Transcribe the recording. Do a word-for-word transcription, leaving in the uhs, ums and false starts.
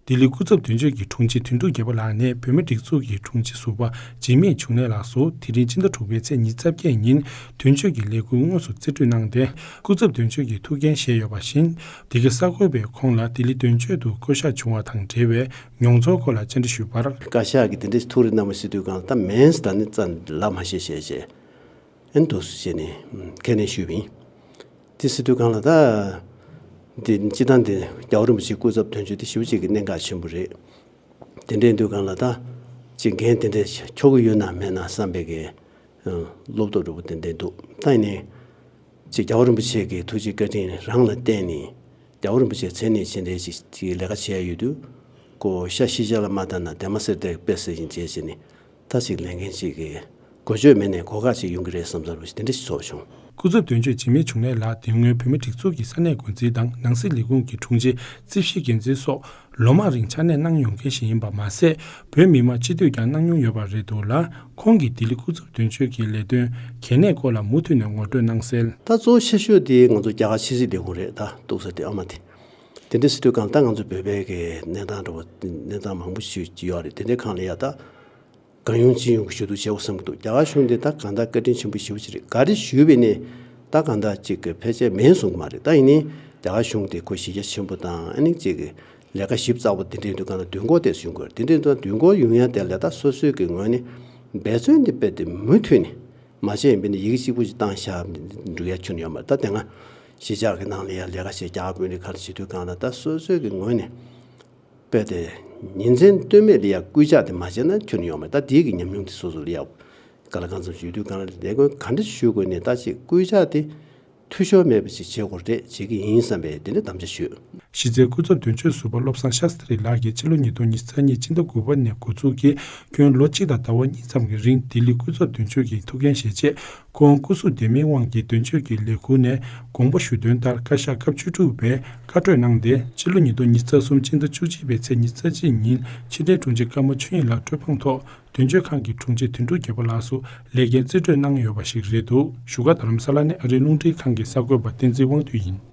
ལྡི་ལི་སྐུ་ཚབ་དོན་གཅོད་ཀྱི་དྲུང་ཆེ་དོན་གྲུབ་རྒྱལ་པོ་ལགས་ནས་བོད་མིའི་སྒྲིག་འཛུགས་ཀྱི་དྲུང་ཆེ་ཟུར་པ་འཇིགས་མེད་འབྱུང་གནས་ལགས་སུ་དེ་རིང་སྤྱི་ཟླ་དྲུག་པའི་ཚེས་ཉི་ཤུ་རྩ་བརྒྱད་ཉིན་དོན་གཅོད་ཀྱི་ལས་ཁུར་དངོས་སུ་རྩིས་སྤྲོད་གནང་སྟེ། སྐུ་ཚབ་དོན་གཅོད་ཀྱི་ཐུགས་འགན་བཞེས་ཡོད་པ་བཞིན། འདི་ག་གསར་འགོད་པས་ཁོང་ལ་ལྡི་ལི་དོན་གཅོད་དུ་བསྐོ་གཞག་བྱུང་བ་དང་འབྲེལ་བའི་མྱོང་ཚོར་སྐོར་ལ་བཅར་འདྲི་ཞུས་པར། བཀའ་ཤག་གིས་དེ་འདྲའི་ཐུགས་རེ་གནང་བ་ཟེར་དུས་གང་ལ་ད་མིན་ད་ནི་རྩ་ལབ་མ་ཤེས་ཞེས་བྱས། ཨན་འདུག་ཟེར་ནས་ཁས་ལེན་ཞུས་པ་ཡིན། དེ་ཟེར་དུས་གང་ལ་ད། འདི་སྤྱི་བཏང་འདི་རྒྱལ་བ་རིན་པོ་ཆེའི་སྐུ་ཚབ་དོན་གཅོད་དེ་ཞེ་པོ་ཅིག་གི་གནད་འགག་ཆེན་པོ་རེད། དེ་འདྲའི་དུས་གང་ལ་ད། ཅིག་འགན་དེ་འདྲ་འཁྱོག་གི་ཡོད་ན་མེད་ན་བསམ་པའི་གི། ཨ། བློ་སྟོབས་འདྲ་པོ་དེ་འདྲ་འདུག་ད་ཡིན་ནའི། ཅིག་རྒྱལ་བ་རིན་པོ་ཆེ་གི་ཐུགས་རྗེ་བཀའ་དྲིན་རང་ལ་བརྟེན་ནས། རྒྱལ་བ་རིན་པོ་ཆེ་མཚན་གནས་ཅི་འདྲའི་ཅིག་ཅིག་ལས་ཀ་བྱས་ཡོད་དུས། ཀོ་ཤ་ཤི་ཤ་ལ་མ་ལྟ་ན་དེ་མ་ཟེར་དེ་དཔེ་ཟེར་བཞིན་བྱས་བྱས་ནས། ད་ཅིག་ལས་འགན་ཅིག་གི་གོ་ཆོད་མེད་ནས་གོ་སྐབས་ཅིག་ཡོང་གི་རེད་བསམ་ཚར་བ་ཞིག་དེ་འདྲ་ཞིག་ཚོར་བྱུང་། སྐུ་ཚབ་དོན་གཅོད་འཇིགས་མེད་འབྱུང་གནས་ལགས་དེ་སྔོན་བོད་མིའི་སྒྲིག་འཛུགས་ཀྱི་ས་གནས་འགོ་འཛིན་དང་ནང་སྲིད་ལས་ཁུངས་ཀྱི་དྲུང་ཆེ། རྩིས་ཞིབ་འགན་འཛིན་སོགས་ལོ་མང་རིང་ཕྱག་ལས་གནང་མྱོང་མཁན་ཞིག་ཡིན་པ་མ་ཟད། བོད་མི་མང་སྤྱི་འཐུས་ཀྱང་གནང་མྱོང་ཡོད་པ་རེད་འདུག་ལ། ཁོང་གིས་ལྡི་ལི་སྐུ་ཚབ་དོན་གཅོད་ཀྱི་ལས་དོན་གལ་གནད་སྐོར་ལ་མུ་མཐུད་ནས་ངོ་སྤྲོད་གནང་གསལ། ད་གཙོ་བོ་ཆེ་ཤོས་དེ་ང་ཚོ་རྒྱ་གར་ཕྱི་སྲིད་ལས་ཁུངས་རེད། ད་གཏུགས་ས་དེ་ཨ་མ་དེ། དེ་འདྲ་ཟེར་དུས་གང་ལྟར་ང་ཚོ་བོད་པའི་གི་གནས་སྟངས་འདྲ་པོ་གནས་སྟངས་མང་པོ་ཞིག་ཡོད་རེད། དེ་འདྲའི་སྒང་ལ་ཡ་ད། གང་ཡོང་ཅི་ཡོང་གི་ཞུ་གཏུག་བྱེད་དགོས་བསམ་གྱི་འདུག་རྒྱ་གར་གཞུང་དེ་ད་གང་ལྟར་བཀའ་དྲིན་ཆེན་པོ་ཞེ་པོ་ཅིག་རེད། ག་རེ་ཞུས་པས་ནས་ད་གང་ལྟར་ཅིག་གི་ཕལ་ཆེར་མིན་གསུང་གི་མ་རེད། ད་ཡིན་ནའི་རྒྱ་གར་གཞུང་དེ་ཁོ་གཞི་རྒྱ་ཆེན་པོ་དང་ཨ་ནི་ཅིག་གི་ལས་ཀ་ཞིབ་ཚགས་པོ་དེ་འདྲའི་དུས་གང་ལ་མདུན་སྐོར་དེ་ཞུ་དགོས་རེད། དེ་འདྲའི་དུས་མདུན་སྐོར་ཡོང་ཡ་དེ་ལ་ད་སོ་སོའི་གི་ངོས་ནས་འབད་བརྩོན་དེ་དཔེ་དེ་མུ་མཐུད་ནས་མ་བྱས་ཡིན་པས་ནས་ཡི་གེ་གཅིག་པུ་ཞིག་བཏང་བཞག་འགྲོ་ཡ་ཁྱོན་ཡོད་མ་རེད། ད་དེ་སྔ་གཞིས་ཆགས་ཀྱི་ནང་ལ་ཡ་ལས་ཀ་བྱས་རྒྱ་གར་དཔོན་རིགས་ཁ་ལ་བྱེད་དུས་གང་ལ་ད་སོ་སོའི་གི་ངོས་ནས། དཔེ་དེ། ཉིན་མཚན་ལྟོས་མེད་ལ་ཡ་སྐུལ་ལྕག་དེ་མ་བྱས་ན་ཁྱོན་ཡོང་མེད། ད་དེའི་གི་ཉམས་མྱོང་དེ་སོ་སོ་ལ་ཡ། ག་ལ་གང་འཚམ་ཞུ་དུས་གང་ལ་ལས་དགོན་ག་འདྲ་ཞུ་དགོས་ནས་ད་ཅིག་སྐུལ་ལྕག་དེ་འཐུས་ཤོར་མེད་པ་ཅིག་བྱེད་དགོས་རེད་བྱེད་ཀྱི་ཡིན་བསམ་པའི་དེ་འདྲ་དམ་བཅའ་ཞུས། གཞི་རྩའི་སྐུ་ཚབ་དོན་གཅོད་ཟུར་པ་བློ་བཟང་ཤཱ་སྟྲི་ལགས་ཀྱིས་ཕྱི་ལོ་ཉིས་སྟོང་ཉི་ཤུ་རྩ་གཉིས་ཕྱི་ཟླ་དགུ་པ་ནས་འགོ་འཛུགས་ཀྱིས་ཁྱོན་ལོ་གཅིག་དང་ཟླ་བ་གཉིས་ཙམ་གྱི་རིང་ལྡི་ལི་སྐུ་ཚབ་དོན་གཅོད་ཀྱི་ཐུགས་འགན་བཞེས་རྗེས། ཁོང་སྐུ་གཟུགས་བདེ་མིན་དབང་གིས་དོན་གཅོད་ཀྱི་ལས་ཁུར་ནས་དགོངས་པ་ཞུ་དོན་ལྟར་བཀའ་ཤག་སྐབས་བཅུ་དྲུག་པས་བཀའ་གྲོས་གནང་སྟེ། ཕྱི་ལོ་ཉིས་སྟོང་ཉི་ཤུ་རྩ་གསུམ་ཕྱི་ཟླ་བཅུ་གཅིག་པའི་ཚེས་ཉི་ཤུ་རྩ་གཅིག་ཉིན་ཕྱི་དྲིལ་དྲུང་ཆེ་ཀརྨ་ཆོས་དབྱིངས་ལགས་གྲོས་འཕང་ཐོག་དོན་གཅོད་ཁང་གི་དྲུང་ཆེ་དོན་གྲུབ་རྒྱལ་པོ་ལགས་སུ་ལས་འགན་རྩིས་སྤྲོད་གནང་ཡོད་པ་ཞིག་རེད་འདུག་བཞུགས་སྒར་རྡ་རམ་ས་ལ་ནས་ཨ་རིའི་རླུང་འཕྲིན་ཁང་གི་གསར་འགོད་པ་བསྟན་འཛིན་དབང་འདུས་ཡིན།